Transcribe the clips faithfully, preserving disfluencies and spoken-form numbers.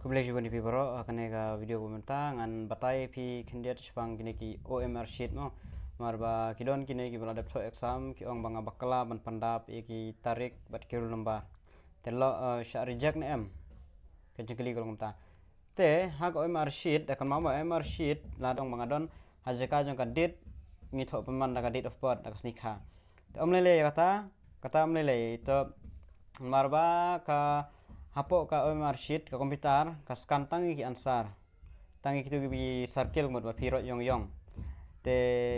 Khublei shibun ïa phi baroh, ha kane ka video ba mynta ngan batai ïa phi khyndiat shaphang kine ki O M R sheet mo. Namar ba ki don kine kiba la dep thoh exam ki ong ba nga bakla ban pyndap ïa ki tarik bad ki roll number. Te la, eh, shah reject ne em? Ka jingkylli ka long kumta. Te ha ka O M R sheet, da kynmaw mo, O M R sheet la dang ba nga don ha jaka jong ka date, ngi thoh pynban da ka date of birth, da ka sngikha. Te ym lei lei ïa kata, kata ym lei lei. To namar ba ka hapoh ka O M R sheet, ka computer ka scan tang ïa ki answer, tang ïa kitu kiba circle mut ba phi roit ïong ïong. Te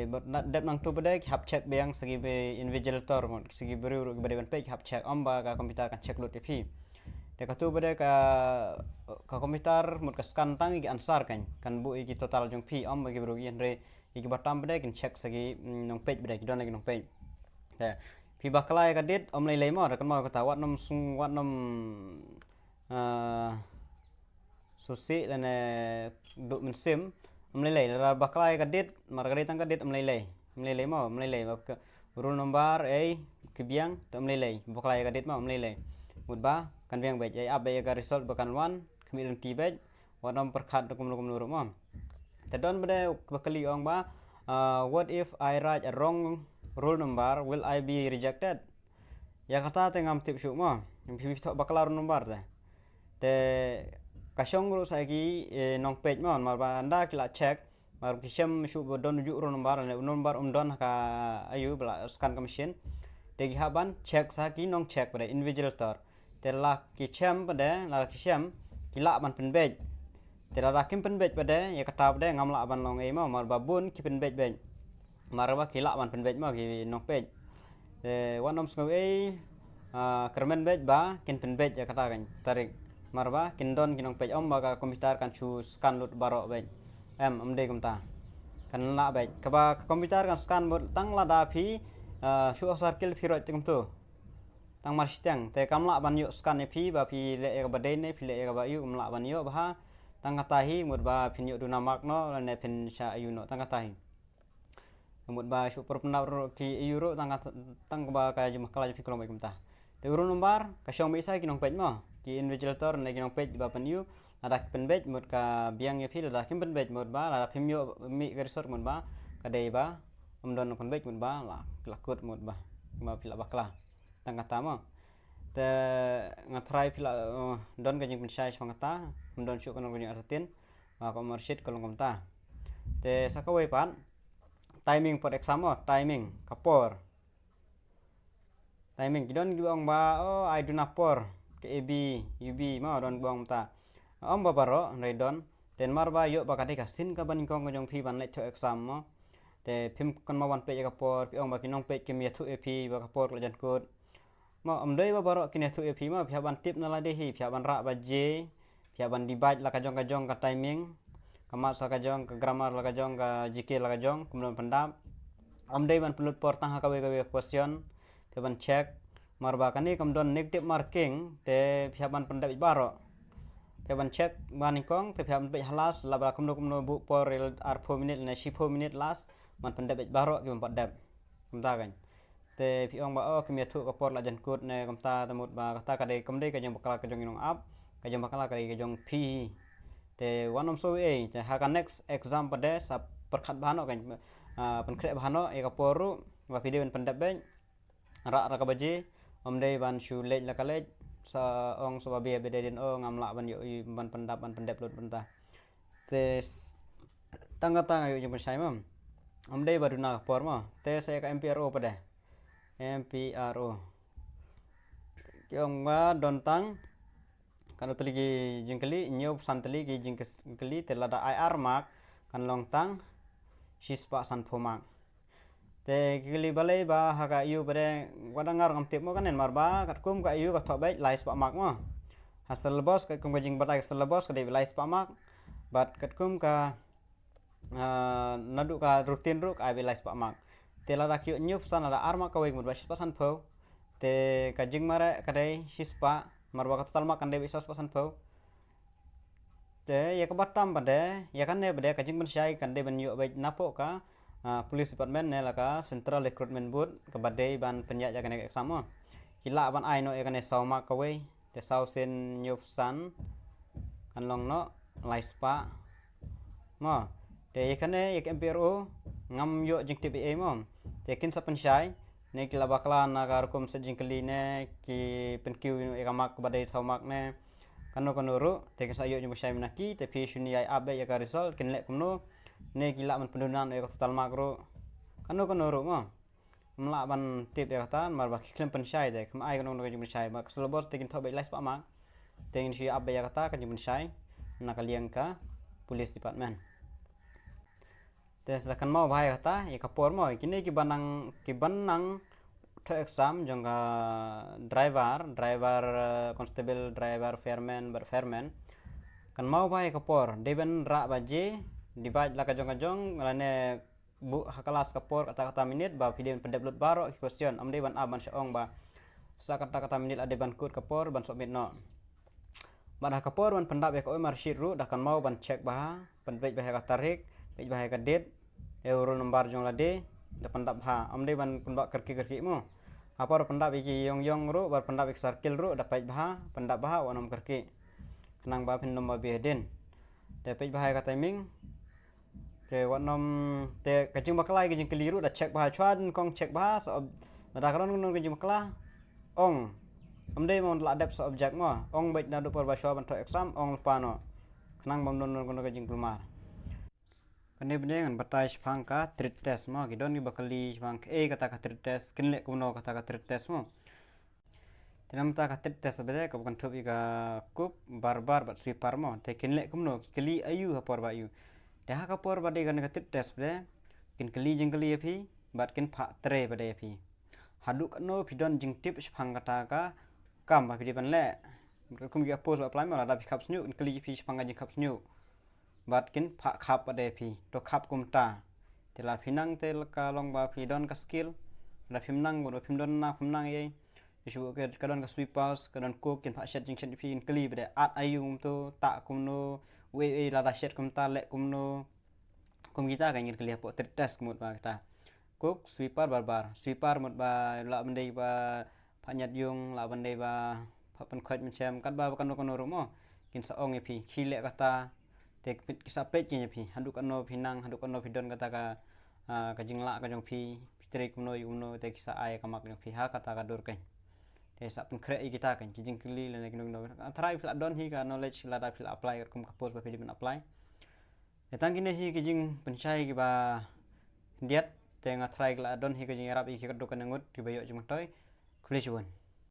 mut na dep nangtu pat de ki hap check biang sa ki ba invigilator mut, sa ki briew ruh kiba dei ban peit ki hap check, ym ba ka computer kan check lut ïa phi. Te katu pat de ka, ka computer mut ka scan tang ïa ki answer kan, kan buh ïa ki total jong phi, ym ba ki briew ki, hynrei ïa kiba tam pat de kin check sa ki, mm, nongpeit pat de, ki don la ki nongpeit. Te phi bakla ïa ka date ym lei lei mo, da kynmaw kata, wat nym sung, wat nym, ah, sngewsih lane duh mynsiem. Ym lei lei, lada bakla ïa ka date, namar ka dei tang ka date, ym lei lei. Ym lei lei mo, ym lei lei. Ba ka roll number ei ki biang, te ym lei lei. Bakla ïa ka date mo, ym lei lei. Mut ba kan biang beit, ei ap beit ïa ka result ba kan wan, khmih lynti beit. Wat nym pyrkhat da kumno kumno ruh mo. Te don pat de ba kylli ong ba, ah, what if I write a wrong roll number, will I be rejected? Ïa kata te ngam tip shuh mo. Phi, phi thoh bakla roll number te. Te ka shong ruh sa ki, eh, nongpeit mo, namar ba ynda ki la check, namar ki shem shuh ba don ujuh roll number, lane u number um don ha ka aïu ba la scan ka machine. Te ki hap ban check sa ki nongcheck pat de, invigilator. Te la ki shem pat de, la ki shem, ki lah ban pynbeit. Te lada kim pynbeit pat de, ïa kata pat de ngam lah ban long ei mo, namar ba bun ki pynbeit beit. Namar ba ki lah ban pynbeit mo ki nongpeit. Te wat nym sngew ei, ah, kyrmen beit ba kin pynbeit ïa kata kan tarik. Namar ba kin don ki nongpeit, ym ba ka computer kan shu scan lut baroh beit. Em, ym dei kumta. Kan lah beit. Kaba ka computer kan scan mut tang lada phi, ah, shu circle phi roit te kumtu. Tang mar shiteng, te kam lah ban ïoh scan ïa phi ba phi leh ïa kaba dei ne phi leh ïa kaba aïu, kam lah ban ïoh bha. Tang kata hi, mut ba phin ïoh duna mark noh lane phin shah aïu noh, tang kata hi. Mut ba shu por pyndap ruh ki aïu ruh, tang kata, tang kaba ka jingmyntoi jong phi ka long beit kumta. Te u roll number ka shong beit sa ki nongpeit mo, ki invigilator ne ki nongpeit ba pynaïu. Lada ki pynbeit mut ka biang ïa phi, lada kim pynbeit mut ba, lada phim ïoh mih ka result mut ba ka dei ba ym don pynbeit mut ba la, la kut mut ba, ba phi la bakla. Tang kata mo. Te nga tharai phi la, eh, don ka jingpynshai shaphang kata, ym don shuh kano ka jingartatien, ba ka O M R sheet ka long kumta. Te sa kawei pat, timing for exam mo, timing, ka por. Timing, ki don kiba ong ba, oh, ai duna por, ka A B, U B mo, don kiba ong kumta. Ym ba baroh, hynrei don. Te namar ba ïoh ba ka dei ka sien kaba nyngkong ka jong phi ban leit thoh exam mo. Te phim kynmaw ban peit ïa ka por, phi ong ba ki nongpeit kim ïathuh ïa phi ba ka por ka la jan kut. Mo, ym dei ba baroh kin ïathuh ïa phi mo, phi hap ban tip na lade hi, phi hap ban rah baje, phi hap ban divide la ka jong ka jong ka timing, ka maths la ka jong, ka grammar la ka jong, ka G K la ka jong, kumno ban pyndap. Ym dei ban pynlut por tang ha kawei kawei ka question, phi hap ban check, namar ba kane kam don negative marking, te phi hap ban pyndep baroh. Phi hap ban check ba nyngkong, te phi hap ban peit ha last, laba kumno kumno buh por arphew minit ne shiphew minit last, ban pyndep baroh ki bym pat dep. Kumta kan. Te phi ong ba, oh, kim ïathuh, ka por la jan kut ne kumta, te mut ba kata ka dei, kam dei ka jingbakla ka jong i nongap, ka jingbakla ka dei ka jong phi. Te wat nym sngew ei, te ha ka next exam pat de sa pyrkhat bha noh kan, ah, pynkhreh bha noh ïa ka por ruh, ba phi dei ban pyndep beit. Rah, rah ka baje, ym dei ban shu leit la ka leit, sa ong sa ba bia ba dei dien, oh, ngam lah ban ïoh, ban pyndap, ban pyndep lut bynta. Te s-, tang kata nga ïoh jingpynshai mo. Ym dei ba duna ka por mo. Te sa ïa ka M P R O pat de. M P R O. Ki ong ba don tang katno tylli ki jingkylli, hynñiew phew san tylli ki jingkylli, te lada ai ar mark kan long tang shispah sanphew mark. Te ki kylli balei ba ha ka aïu pat de, wat dang nga ruh ngam tip mo, kane namar ba katkum ka aïu ka thoh beit lai spah mark mo. Ha syllabus, katkum ka jingbatai ka syllabus ka dei beit lai spah mark. Bad katkum ka, ah, naduh ka routine ruh ka ai beit lai spah mark. Te lada ki ïoh hynñiew phew san, lada ar mark kawei ka mut ba shispah sanphew. Te ka jingmareh ka dei shispah, namar ba ka total mark kan dei beit saw spah sanphew. Te ïa kaba tam pat de, ïa kane pat de ka jingpynshai kan dei ban ïoh beit napoh ka, ah, Police Department ne la ka Central Recruitment Board kaba dei ban pynïaid ïa kane ka exam mo. Ki lah ban ai noh ïa kane saw mark kawei, te saw sien hynñiew phew san, kan long noh lai spah. Mo, te ïa kane ïa ka M P R O ngam ïoh jingtip ei ei mo. Te kin sa pynshai ne ki la bakla na ka rukom set jingkylli ne ki pynkiew ïa ka mark ba dei saw mark ne kano kano ruh, te kin sa ïoh jingpynshai mynta ki, te phi shun ïa ap beit ïa ka result kin leh kumno, ne ki lah ban pynduna noh ïa ka total mark ruh, kano kano ruh mo. Ym lah ban tip ïa kata namar ba ki khlem pynshai, te kam ai kano kano ka jingpynshai, ba ka syllabus te kin thoh beit lai spah mark. Te ngin shu ïa ap beit ïa kata ka jingpynshai na ka liang ka police department. Te sa kan mau bha ïa kata ïa ka por mo, kine ki ban nang, ki ban nang thoh exam jong ka driver, driver, eh, constable, driver, fireman, bad fireman. Kan mau bha ïa ka por, dei ban rah baje, divide la ka jong ka jong, lane buh ha klas ka por kata kata minit, ba phi dei ban pyndep lut baroh ki question, ym dei ban ap ban shu ong ba sa kata kata minit la dei ban kut ka por ban submit noh. Bad ha ka por ban pyndap ïa ka O M R sheet ruh da kan mau ban check bha, pynpeit bha ïa ka tarik, peit bha ïa ka date, ïa u roll number jong lade, da pyndap bha, ym dei ban pynbah kyrkieh kyrkieh mo. Ha por pyndap ïa ki ïong ïong ruh, bad pyndap ïa ki circle ruh, da peit bha, pyndap bha, wat nym kyrkieh. Khnang ba phin nym ba beh hadien. Te peit bha ïa ka timing. Te wat nym, te ka jingbakla ïa ka jingkylli ruh da check bha, shuwa nyngkong check bha, sa ob-, lada ka don kano ka jingbakla, ong. Ym dei mo la dep sa object mo. Ong beit naduh por ba shuwa ban thoh exam, ong lypa noh. Khnang bym don kano ka jingkulmar. Kane bynta ngan batai shaphang ka trade test mo. Ki don kiba kylli shaphang kaei kata ka trade test, kin leh kumno kata ka trade test mo. Te namar ka trade test bad kaba kynthup ïa ka cook, barber bad sweeper mo. Te kin leh kumno, ki kylli aïu ha por ba aïu. Te ha ka por ba dei kane ka trade test bad kin kylli jingkylli ïa phi bad kin phah trei bad ïa phi. Haduh katno phi don jingtip shaphang kata ka kam ba phi dei ban leh. Kum ki post ba apply mo, lada phi khap shñiuh kin kylli ïa phi shaphang ka jingkhap shñiuh. Bad kin phah khap bad ïa phi, to khap kumta. Te lada phi nang te ka long ba phi don ka skill. Lada phim nang, bad phim don na phim nang ei. Ïa shu ka, ka don ka sweepers, ka don cook, kin phah shet jingshet ïa phi, kin kylli bad ïa at aïu kumto, tah kumno, wei wei lada shet kumta leh kumno. Kum kita ka ngin kylli hapoh trade test mut ba kita. Cook, sweeper, barber. Sweeper mut ba lah ban dei ba phah ñiad ïung, lah ban dei ba phah pynkhuid mynshem, katba ba kano kano ruh mo. Kin sa ong ïa phi, ki leh kata, te ki sa peit kin ïa phi. Haduh katno phi nang, haduh katno phi don kata ka, ah, ka jinglah ka jong phi, phi trei kumno ïa kumno, te ki sa ai ka mark jong phi ha kata ka dur kein. Te sa pynkhreh ïa kita kein, ki jingkylli lane kino kino. Tharai phi lah don hi ka knowledge lada phi lah apply kum ka post ba phi dei ban apply. Te tang kine hi ki jingpynshai kiba khyndiat, te nga tharai ki lah don hi ka jingïarap ïa ki katto katne ngut kiba ïoh jingmyntoi. Khublei shibun.